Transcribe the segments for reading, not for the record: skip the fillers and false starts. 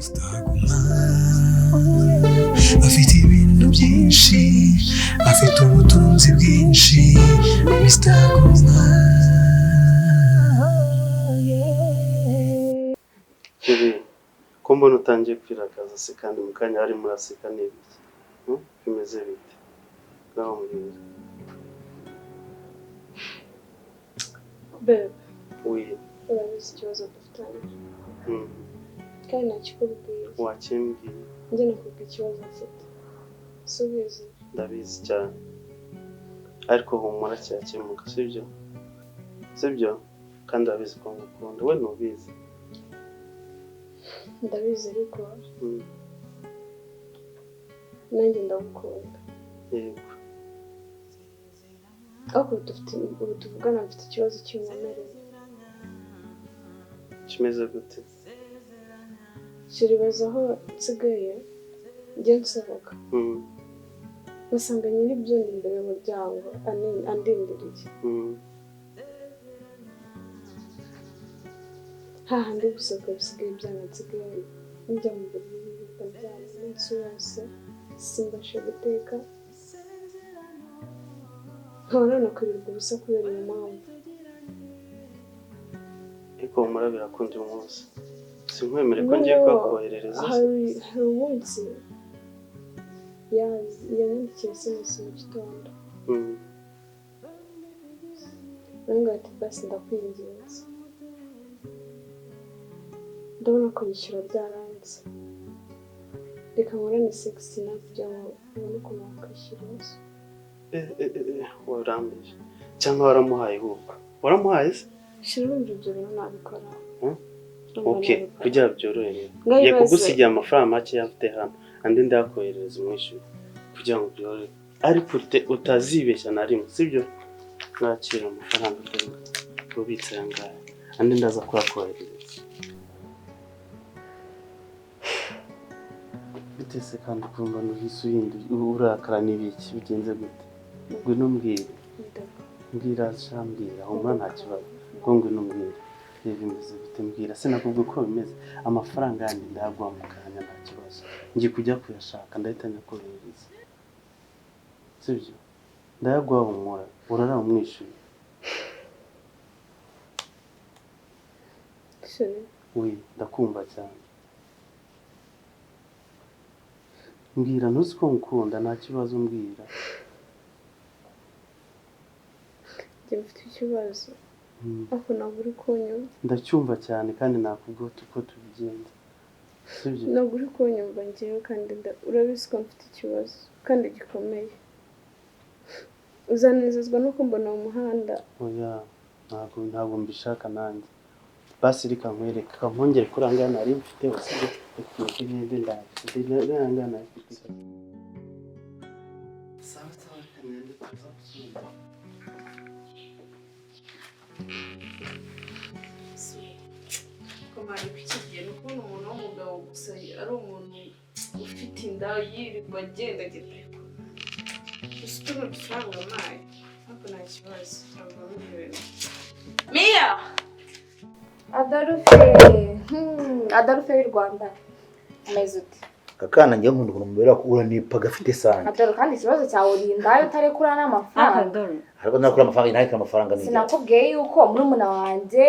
Mr. Afite ibintu byinshi, afite ubutunzi bwinshi, Mr. Guma. Chérie, ko mbona utangiye kwirakaza se kandi mu kanya harimo uraseka n'ibiki? Hmm? Bimeze bite? Ngaho mbwira. Bebe, Wi. urabizi ikibazo dufitanye kandi ntakikubwiye. Wakimbwiye. Njye nakubwiye ikibazo mfite, si ubizi? Ndabizi cyane. Ariko humura kirakemuka, sibyo? Sibyo? Kandi urabizi ko ngukunda. We ntubizi. Ndabizi ariko nanjye ndagukunda. Yego. Ariko ubu tuvugana mfite ikibazo kinkomereye. Kimeze gute? Kiribaza aho nsigaye njya nsohoka ngasanga nyir'ibyondo imbere y'umuryango andindiriye. Hahandi gusohoka bisigaye byanga, nsigaye njya mu buriri nkaryama umunsi wose, simbashe guteka, nkaba nanakwirirwa ubusa kubera iyo mpamvu. Ariko humura birakunda uyu munsi. Sinkwemere ko ngiye Noneho kuhakoherereza se? hari umunsi yanyandikiye SMS mu gitondo, arambwira ati: "Basi ndakwinginze, ndabona kunyishyura byaranze, reka nkorane sex nawe kugira ngo ubone ukuntu wakwishyura inzu." Eh, eh, eh, warambije. Cyangwa waramuhaye ahubwo? Waramuhaye se? Shira, urumva ibyo bintu nabikora? Hmm? Urumva Okay, nabikora? kugira byorohe rero. Ngaho Ngiye ibaze. kugusigira amafaranga make mfite hano, andi ndayakoherereza umwishyure kugira ngo byorohe. Ariko utazibeshya na rimwe, sibyo? Nakira amafaranga dore ubitse aya ngaya, andi ndaza kuyakoherereza. Bite se kandi ukumva uhise uhinduye urakara n'ibiki bigenze gute? Ngwino umbwire. Mbwira sha, mbwira, humura nta kibazo. Ngo ngwino umbwire. Reba bimeze bite, mbwira. Sinakubwiye uko bimeze. Amafaranga yandi ndayaguha mu kanya, nta kibazo. Ngiye kujya kuyashaka, ndahita nyakoherereza. Sibyo? Ndayaguha, humura. Urara umwishyuye. Chérie, We, ndakumva cyane. Mbwira, ntuzi ko ngukunda, nta kibazo, mbwira. Njye mfite ikibazo ariko ntabwo uri kunyumva. Ndacyumva cyane kandi nakubwiye uko tubigenza. Sibyo? Ntabwo uri kunyumva njyewe kandi urabizi ko mfite ikibazo kandi gikomeye. Uzanezezwa no kumbona mu muhanda? Oya, ntabwo mbishaka nanjye. Basi reka nkwereke, reka nkongere kuri aya ngaya nari mfite, sibyo? Reka ngende ndaje, aya ngaya nari mfite. Sawa sawa, reka ngende tuza gusubira. Kumara iki gihe ni ukubona umuntu w'umugabo gusa ari umuntu ufite inda yirirwa agenda agenda, ariko gusa utuno dufaranga amaye, ariko nta kibazo, turavamo ibyo bintu. Miya! Adolphe, Adolphe w'i Rwanda, umeze ute? Akana njye nkunda ukuntu mubera uranipa gafite sante. Adolphe, kandi ikibazo cyawe uri indaya utarekura n'amafaranga. Akadoro. Ariko nakura amafaranga, ntareka amafaranga ni Sinakubwiye yuko murumuna wanjye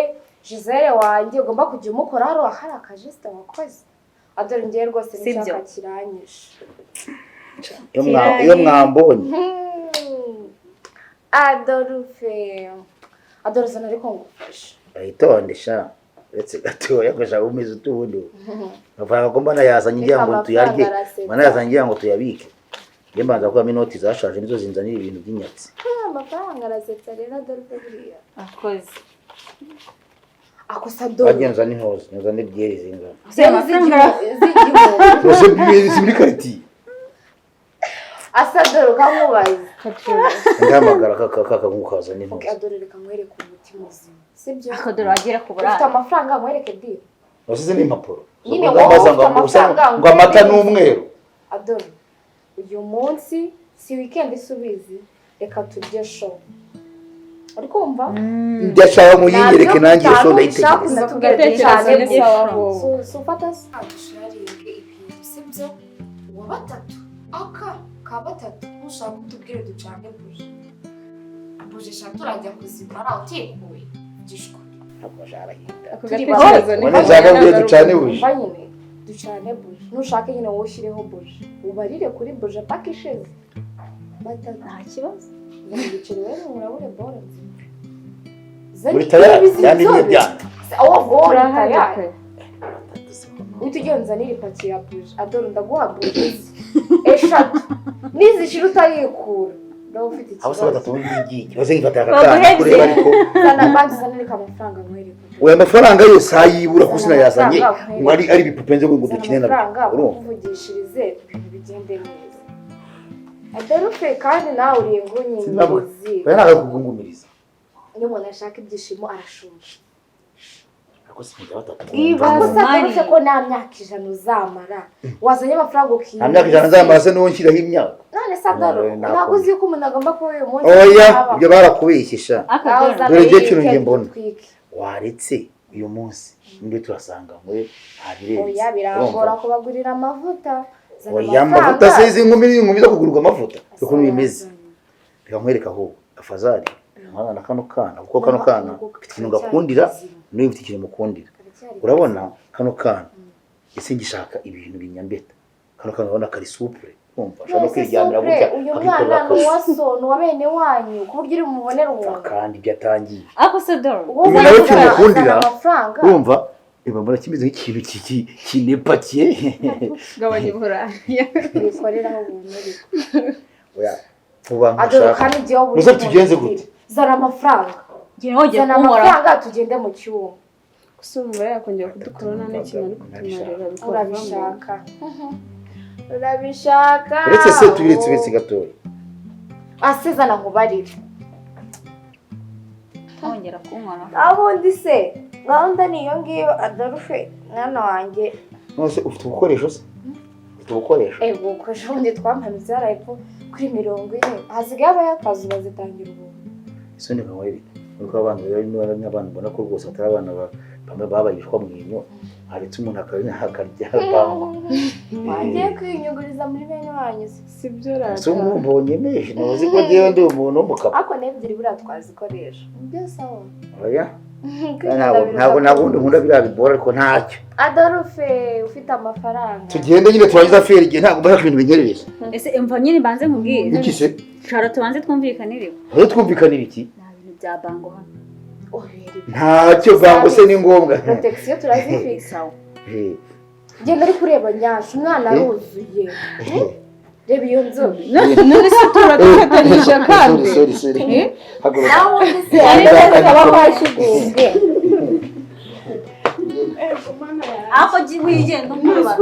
Gisele wanjye ugomba kujya umukora hari akajisite wakoze? Adolphe, ngewe rwose Sibyo. n'icyaka kiranyishe. Iyo mwambonye. Adolphe, Adolphe, zana ariko ngufashe. Ayitonde sha, uretse gatoya ko sha umeze utubundi amafaranga ko mbona yazanye ngira ngo Reka tuyarye. amafaranga arasetsa. Mbona yazanye ngira ngo tuyabike, njye mbanza kuramo inoti zashaje, nizo zinzanira ibintu by'inyatsi. Amafaranga arasetsa rero Adolphe buriya. Akoze. Akosa Adolphe. Wagiye nzana intozi, nzana ebyeri zingana. Zeru z'igihumbi. Zose si muri karitiye. Asa Adolphe, ukamubaza. Ndahamagara kakaza n'intozi. Okay, Adolphe, reka nkwereke umuti muzima, sibyo? Akadoro wagera ku Ufite burara. amafaranga, nkwereke di. Wasize n'impapuro. Nyine Ubwo wowe mbaza ufite amafaranga, ngo amata ni umweru. Adolphe, uyu munsi si weekend isubizi, reka turye show. Uri kumva? Ndashaka muyinyereke nanjye iyo show ndayitegereza. Gatekerezo ni sawa ahubwo. Sufata dusharinge ibintu sibyo? Uwa batatu aka ka batatu ntushaka kutubwire ducane buje buje eshatu urajya kuzimara utikuye gishwa. Ntabwo basharahinda. Ako Turi gatekerezo ni Ubona kabi, nshaka ntabwo mbwira ari ducane ububi. buje. Umva nyine ducane buje nushaka nyine wowe ushyireho buje ubarire kuri buje paka ishize batatu Nta kibazo. Ibiceri rero murabure boro nzima. Zari Uri tayari ibi yani niyo zinzobe. byanga. Awo uri Turahari tayari. pe. Uhita ugenda uzanire ipaki ya buje. Adore ndaguha buje eshatu. Nizishira utayikura. Ndaba ufite Abo se ikibazo. batatu ngiye. Baze ngifatira aka kana Baguhe kureba ariko Zana banki uzanire amafaranga nkwereke. oya amafaranga yose ayibura kuko sinayazanye ngo ari ibipupe nze ngo Zana dukine nabyo. amafaranga Urumva? ukuvugishirize ibintu bigende neza. Adolphe kandi nawe uri Sinabwo. ingunyirizi. Oya ntabwo kugungumiriza. Iyo umuntu ashaka ibyishimo arashonja. Ariko sinjya batatu. Ibaze. Gusa Adolphe ko nta myaka 100 uzamara. Wazanye amafaranga ukiyumva. Nta myaka 100 nzamara se n'uwo nshyiraho imyaka. None se Adolphe Nawe ntabwo uzi yuko umuntu agomba kuba uyu munsi. Oya aba. ibyo barakubeshyesha. Nawe uzana Dore igihe iyi kino njye weekend mbona. dutwike. Waretse uyu munsi nibyo turasanga muri ntabirenze. Oya birangora kubagurira amavuta. Zana Oya amavuta se izi nkumi n'inkumi zo kugurwa amavuta. Ukuntu bimeze. Reka nkwereke ahubwo afazari nkana na kano kana kuko kano kana mfite ikintu gakundira n'uyu mfite ikintu mukundira. Urabona kano kana ese ngishaka ibintu binyambeta. Kano kana urabona kari supure kumva ashobora no None se kwiryamira supure, gutya uyu akikorera mwana ni akazi. uwa so ni uwa bene wanyu ku buryo uri bumubonere ubuntu. Kandi ibyo atangiye. Ako se Doro. Wowe Uyu nawe ikintu uzana mukundira, amafaranga. urumva iba mbona kimeze nk'ikintu kinepakiye. Gabanya uburaya. Wikoreraho ubuntu ariko. Oya vuba Adore ntushaka. kandi igihe wowe uri Muze tugenze kumubwira. gute? Zana amafaranga. Ngira wongeye Zana kunkoraho. amafaranga tugende mu cyumba. Gusa umva yakongera kudukora nta n'ikintu ari kutumarira bikorwamo. Urabishaka. Urabishaka. Uretse se tubiretse uretse gatoya. Asezana nkubarire. Wongera kunkoraho. Abundi se gahunda ni iyo ngiyo Adolphe mwana wanjye. None se ufite ubukoresho se? Ufite ubukoresho? Ego ukoresha ubundi twampamitse hariya hepfo kuri 40 hasigaye abayakazu bazitangira ubuntu. Ese ni nkawe bite? Nuko abana rero niba n'abana ubona ko rwose atari abana bamwe babaye ibishwa mwinyo haretse umuntu akarya bango. Wagiye kwinyuguriza muri bene wanyu se. Si byo rata. Ese mbonye menshi ntuzi ko ngewe ndi umuntu w'umukapa. Ariko n'ebyiri buriya twazikoresha. Nibyo sawa. Oya ntabwo wundi nkunda biriya bibora ariko ntacyo. Adolphe ufite amafaranga. Tugende nyine turangize feri igihe ntabwo mbasha ibintu binyerereza. Ese umva nyine mbanze nkubwire. Iki se? Shara tubanze twumvikanire. Aho twumvikanira iki? Nta bintu bya bango hano. Ntacyo bango se ni ngombwa. Protection turazifite. Sawa. Genda uri kureba Nyashi umwana aruzuye. Reba iyo nzobe. None se turadufatanyije kandi. Sorry sorry. Haguruka. Nawe undi se ariko aba kwashyigumbwe. Ako wigenda umubara.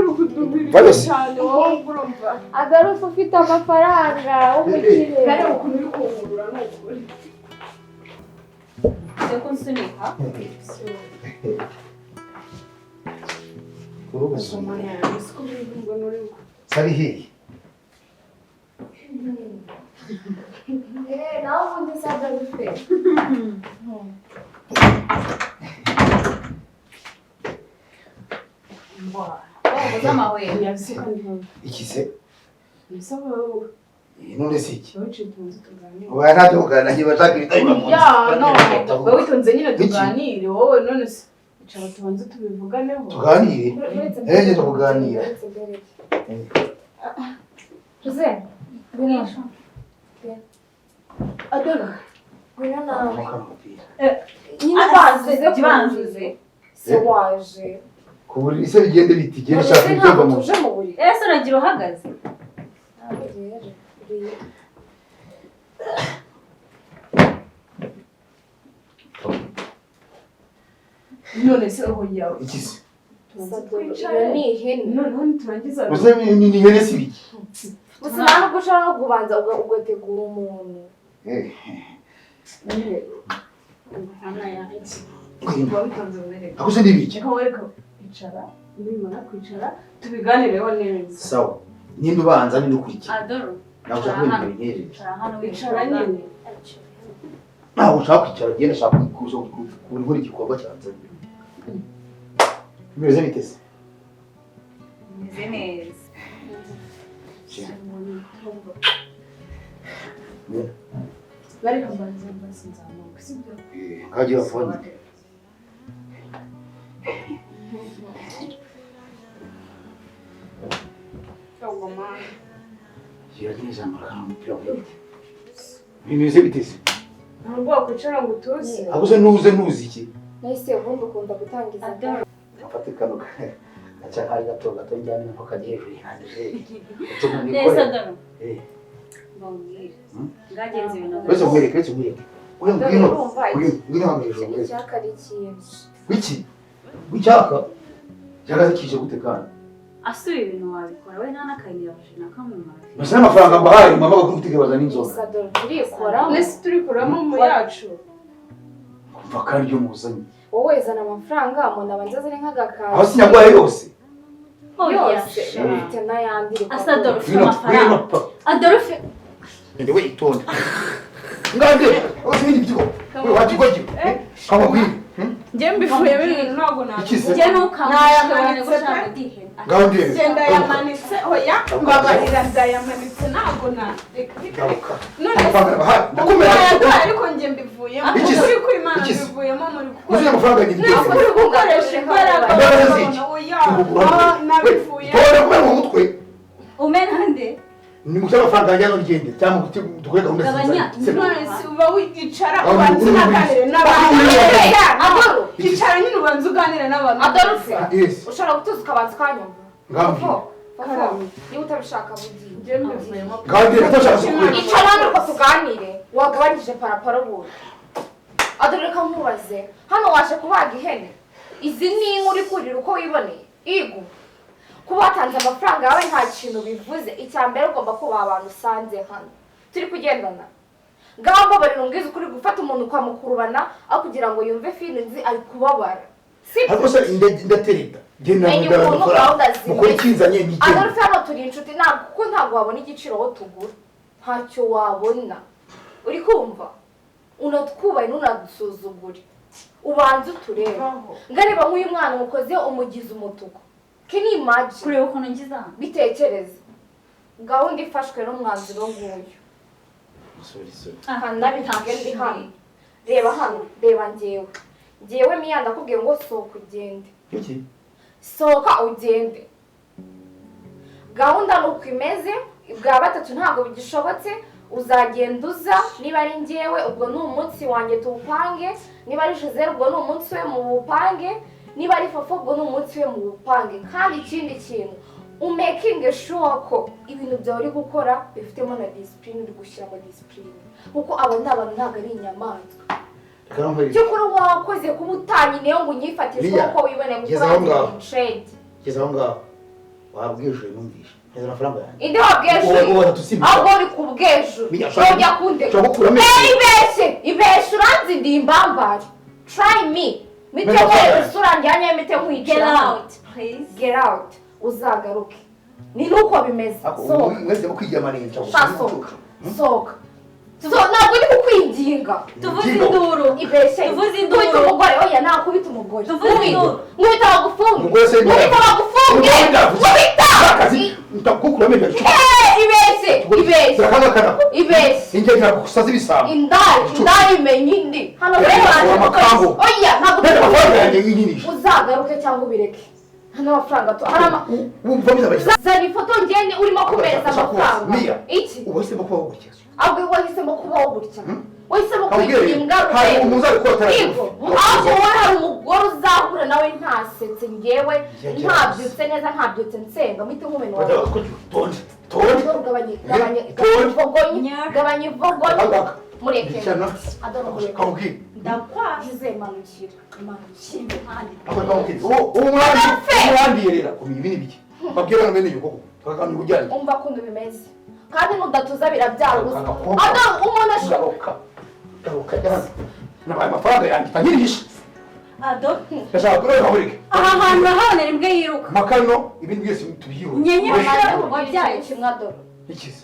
Valos. Cyane wowe urumva. Adolphe ufite amafaranga w'umukire. Kareba ukuntu uri kungurura ni ukuri. Ugiye kunsunika. Mana yanjye, siko biri mbona uri Sari hehe? Nawe ubundi se Adolphe. Wabuze amahwemo. Iki se? Bisaba wowe. None se iki? Wowe witonze tuganire. Oya ntabyo kuganira niba nshaka ibitari mu nzu. Ya no, wowe witonze nyine tuganire wowe none se icara tubanze tubivuganeho. Tuganire? Eje tukuganira. Tuze. Ngwino. Adolphe. Ngwino nawe. Nyine banzuze. Banzuze. Se waje. Ku buriri se bigende biti genda ushaka None se ibyo ntabwo mu nzu. tuje mu buriri. Ese uragira uhagaze. Ntabwo rero. Uri- None se aho yawe. Iki se? Tubanze Iyo twicare. ni ihene. Noneho niturangiza. Gusa ni ihene si biki? Gusa nta nubwo ushobora no kubanza ugategura umuntu. Mana yanjye. Uba witonze mwereke. Ako se ni biki? Reka wereka icara nimara kwicara tubiganireho neza. Sawa. Ninde ubanza ninde ukurikira? Adoro. Ntabwo ushaka ibintu binyerera. Icara hano Icara nyine. Ntabwo nshaka kwicara, ngenda nshaka kuza gukora igikorwa cyanzanye. Bimeze bite se? Meze neza. Bari kubanza mbasinzamuka, sibyo? Ngagira fone. Bimeze bite se? Ntabwo wakwicara ngo utuze. Ahubwo nuze nuzi iki? Nahise ubundi ukunda gutangiza. Afate kano gaca kari gato gato njyane nako kagiye hejuru yanjye. Neza dore. Ngagenze ibintu. Wese nkwereke, wese nkwereke. Uri ngwino. Ngwino hano hejuru. Icyaka ari ikintu. Wiki? W'icyaka? Cyaka kije gute kandi? Asuye ibintu wabikora we nta n'akanyabuje na kamwe mwafi. Basa n'amafaranga mbahaye mama bakufite bazana inzoga. Gusa dore turikoramo. Nese turikoramo mu yacu. Kumva kandi ibyo muzanye. Wowe zana amafaranga umuntu abanza azane nk'agakazi. Aho sinyagwaye yose. Yose ufite n'ayandi. Asa Adolphe amafaranga. Adolphe. Ndi we itonde. Ngande, aho sinzi ibyo. We wakigogi. Kama kwini. Njye mbivuyemo ibintu ntabwo nabivuga. Njye ntukamanitse gushaka dihe. Ngaho ndiye. Njye ndayamanitse, oya mbabarira ndayamanitse ntabwo na reka. None ndakumira ariko njye mbivuyemo. Uri ku Imana mbivuyemo muri gukora. Uzi amafaranga njye mbivuyemo. Uri gukoresha imbaraga. Oya nabivuyemo. Tore kubera mu mutwe. Umena nde? Ni mushaka amafaranga yanjye ngende cyangwa dukore gahunda nziza. None uba wicara ubanza unaganire n'abantu. Icara nyine ubanza uganire n'abantu. Adolphe. Ushobora gutuza ukabanza ukanyumva. Ngambwira. Niba utabishaka bugiye. Ngambwira utashaka kukwereka. Icara hano reka tuganire. Wagabanyije paraparo bundi. Adolphe reka nkubaze. Hano waje kubaga ihene. Izi ni inka uri kurira uko wiboneye. Igu. Kuba watanze amafaranga yawe nta kintu bivuze. Icya mbere ugomba kubaha abantu usanze hano. Turi kugendana. Ngaho mbabarira umbwize ukuri gufata umuntu ukamukurubana aho kugira ngo yumve feelings ari kubabara. Ariko se ndatereta. Genda ndabara. Mukora ikinzanye ni iki? Adolphe hano turi inshuti ntabwo kuko ntabwo wabona igiciro aho tugura. Ntacyo wabona. Uri kumva? Unatwubaye ntunadusuzugure. Ubanze uturebe. Ngareba nk'uyu mwana umukoze umugize umutuku. Can you imagine? Kureba ukuntu ngize hano. Bitekereze. Gahunda ifashwe n'umwanzuro nguyu. Sorry. Nabivuge ndi hano. Reba hano, reba njyewe. Njyewe Miya ndakubwiye ngo sohoka ugende. Iki? Sohoka ugende. Gahunda nuko imeze, bwa batatu ntabwo bigishobotse, uzagenda uza, niba ari njyewe ubwo ni umunsi wanjye tuwupange, niba ari Gisele ubwo ni umunsi we mu bupange, niba ari Fofo ubwo ni umunsi we mu bupange. Kandi ikindi kintu umaking sure ko ibintu byawe uri gukora bifitemo na discipline, uri gushyiramo discipline, kuko aba ni abantu ntabwo ari inyamaswa. Cyokora wakoze kuba utanyineyo ngo unyifatishe uko wiboneye gukora trade. Geza aho ngaho wabwije numvishe neza amafaranga yanjye. Inde wabwije? Ahubwo uri kubwejuru. Ujya kunde. Ibeshye, ibeshye uranzi ndi imbambare. Try me. Mite nkwereka isura njyanye mite nkwicira. Get out, please. Get out. Uzagaruke. Ni nuko bimeze. Sohoka. Mwese mukwijyamanisha. Sohoka. Sohoka. So ntabwo ndi kukwinginga. Tuvuze induru. Ibeshye. Tuvuze induru. Kubita umugore. Oya nakubita umugore. Tuvuze induru. Nkubita bagufunge. Nkubita bagufunge. Nkubita. Ndakukura menya. Ibeshye. Ibeshye. Ibeshye. Injye ntagusaza ibisambo. Indari imenya indi. Hano rero. Oya ntabwo amafaranga yanjye yinyinisha. Uzagaruke cyangwa ubireke. Hano amafaranga tu. Wumva bizabaye. Zana ifoto ngende urimo kumereza amafaranga. Iki? Ubahisemo kubaho gutya. Ahubwo wahisemo kubaho gutya. Wahisemo kwigira imbwa. Hari umuntu uzabikora. Ahubwo wowe hari umugore uzahura nawe ntasetse ngewe ntabyutse neza ntabyutse nsenga muhite nkumena wawe. Tonde. Tonde. Gabanya gabanya ivogonyi. Mureke. Kamubwire. Ndakwaje manukira. Manukira. Umwandiyerera kumenya ibi ni biki. Babwira ngo bene yuko tukagamye ubujyanye. Umva kuntu bimeze. Kandi nudatuza birabyara gusa. Umuntu ashoboka. Garuka jana. Nabaye amafaranga yanjye tanyirisha. Adolphe. Ndashaka kureba kahurike. Aha hantu urahabonera imbwa yiruka. Makano ibindi byose tubyiwe. Nyenyeri wabyaye kimwe Adolphe. Ikize.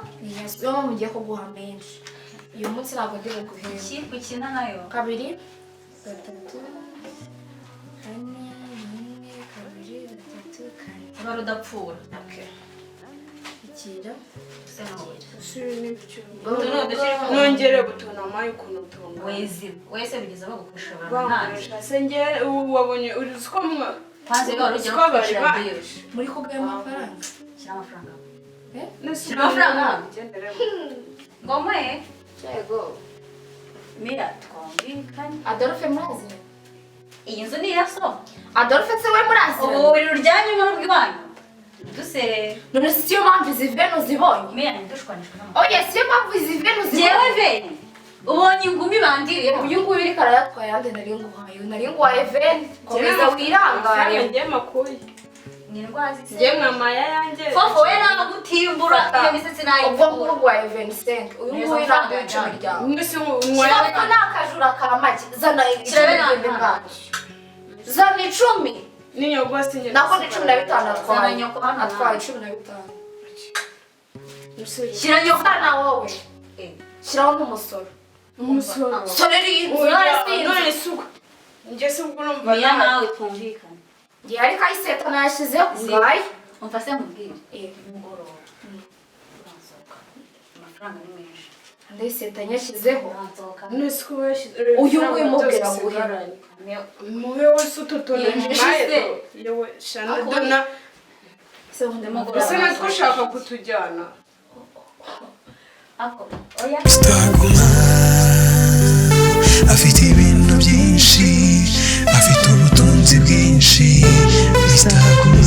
Yes, niyo mpamvu ngiye kuguha menshi. Uyu munsi ntabwo ndi buguhembe. Ikipe ukina nayo. 2, 3, 4, 1, 2, 3, 4. Urara udapfura. Okay. Ikira. Se nawe. Nongere gutonama ukuntu tungana. Wezi. Wese bigeze bagukoresha abantu nanjye. Bankoresha se njye ubu wabonye uzi ko mwa Kwanza iyo wari ugiye uzi ko bari gukoresha banyishe. deal. Muri kuguha amafaranga. Shyira amafaranga. Nese Shyira amafaranga. ugenderemo. Ngomwe. Yego. Mira twumvikane. Adolphe muraziranye? Iyi nzu ni iya so. Adolphe se we muraziranye? Ubu buriri uryamyemo n'ubw'iwanyu. Duserera. None si siyo mpamvu izi veni uzibonye? Mira ntidushwanishwe n'amafaranga. Oya, siyo mpamvu izi veni uzibonye. Njyewe veni. Ubonye ingumi bandiriyeho. Uyu nguyu uriko arayatwaye ande nari nguhaye. Nari nguhaye veni. Komeza wirangare. Njye makuye. Ni indwara zise. Njye mwamaya yanjye. Fofo we nagutimbura iyo misatsi Ubwo nayipfura. ngubu nguhaye 25. Uyu nguyu ntabwo 10 ryawe. Mwese Fofo nywaya. ni akajura ka make. Zana 10 Kirabe ugende nta- bwanjye. Zana 10. Ninyogo sinye. Nako ni 15 atwaye. Zana nyoko hano Atwaye nawe. 15. Shyira nyoko. Zana wowe. Eh. Shyiraho n'umusoro. Umusoro. Sorera iyi nzu none si inzu. None suko. Njye se ubwo urumva Mira nawe twumvikane. Ngiye ariko ayiseta nayashyizeho. Ngayo. Umva se nkubwire. Eh. Nimugoroba. Uransohoka. Amafaranga ni menshi. Ndayiseta nyashyizeho. Uransohoka. None suko yashyize. Uyu nguyu mubwira nguhe. Muhe wese ututone Yinjije mumaye. se. Yewe shana Ako- dona. Se undi Nimugoroba. Ese natwe ushaka kutujyana. Ako. Oya. Mr. Guma afite ibintu byinshi, afite ubutunzi bwinshi. Mr. Guma.